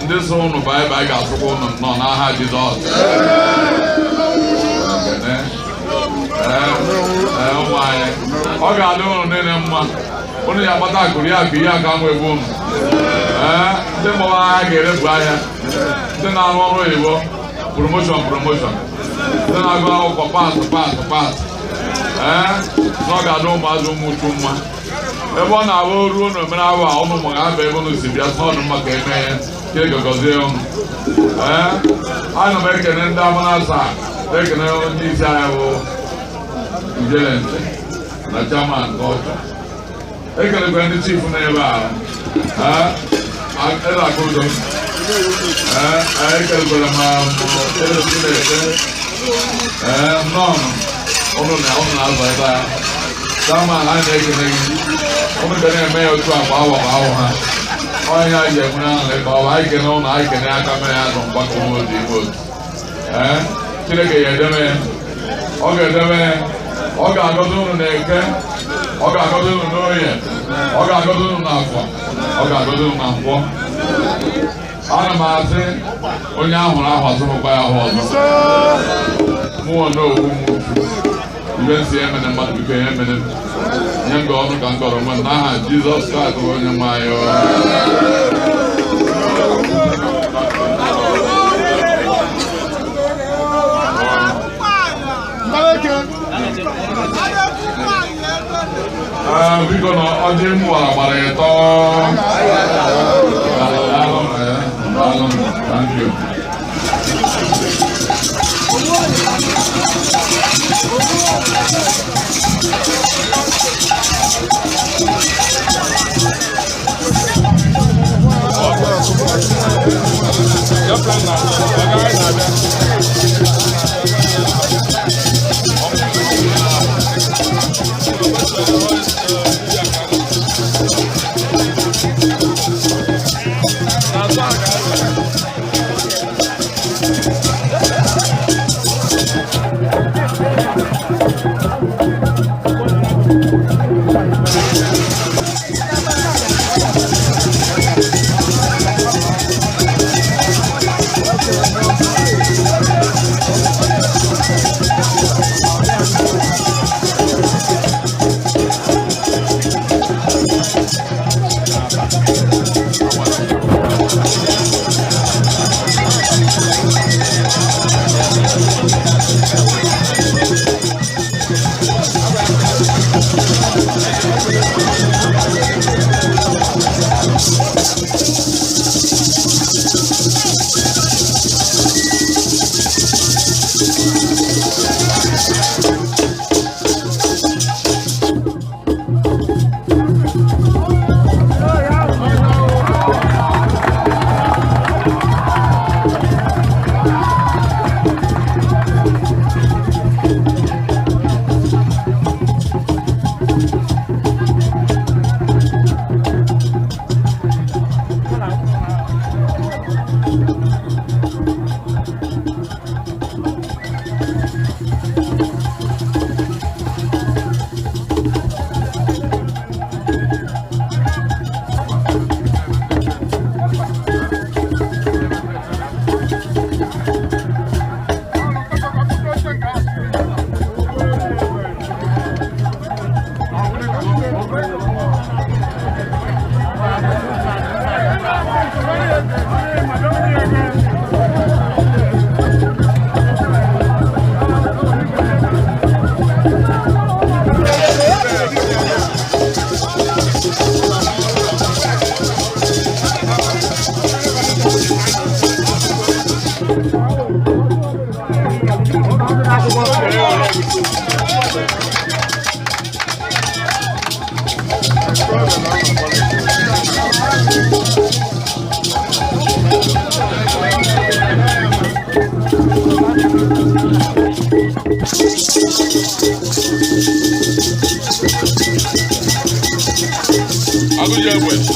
Ndị so ụnụ bye bye ga-asụkwa ụnụ nnọọ n'aha Jizọs. Ekene. Ee, ụmụ anyị, ọ ga-adị ụnụ niile mma. Ụnụ ya akpata akụrụ ya akụ ihe aka nwa ebe ụnụ. Ee, ndị mgbawa ahịa ga-erebu ahịa, ndị na-arụ ọrụ oyibo, promotion, promotion, ndị na-agụ akwụkwọ, pass, pass, pass. Ee, na ọ ga-adị ụmụazị ụmụ uchu mma. Ebe ọ na-abụ ruo n'omere awa ụmụ ma ga-aba ebe ụnụ si bịa sị ọdụ mma ka eme ya. Chineke gọzie ụnụ. Ee, ana m ekene ndị amanasa, na-ekene ndị isi anyị bụ Ijelente na chairman culture. Ekelekwa ndị chief nọ ebe a. Ee, eze akụdo. Ee, ekelekwara m eze Chineke. Ee, nnọọ, ụnụ na ụnụ na-azọ ebe a. Chairman, anyị na-ekene gị. Ụnụ ga na-eme ya otu a kwa awa kwa awọ ha. Onye anyị ji enwere aṅụrị ka ọ bụ anyị kene ụnụ, anyị kene aka mere ya azụ mgbakọ ime otu ime otu. Ee, Chineke ya edeme ya. Ọ ga-edeme ya. Ọ ga-agọzi ụnụ na Eke. Ọ ga-agọzi ụnụ n'Oye. Ọ ga-agọzi ụnụ n'Afọ. Ọ ga-agọzi ụnụ na Nkwọ. Ana m asị onye ahụrụ ahụ asụpụkwa ya ahụ ọzọ. Mụọ n'owu m ibe nsị emene mmadụ, biko ya emene m. Nye m gị ọnụ ka m gọrọ onwe m n'aha Jizọs Kraịst bụ onye nwe anyị. Ee, biko na ọjị m wara gbara ịtọ. Daalụ, ee, daalụ, thank you. Egbe.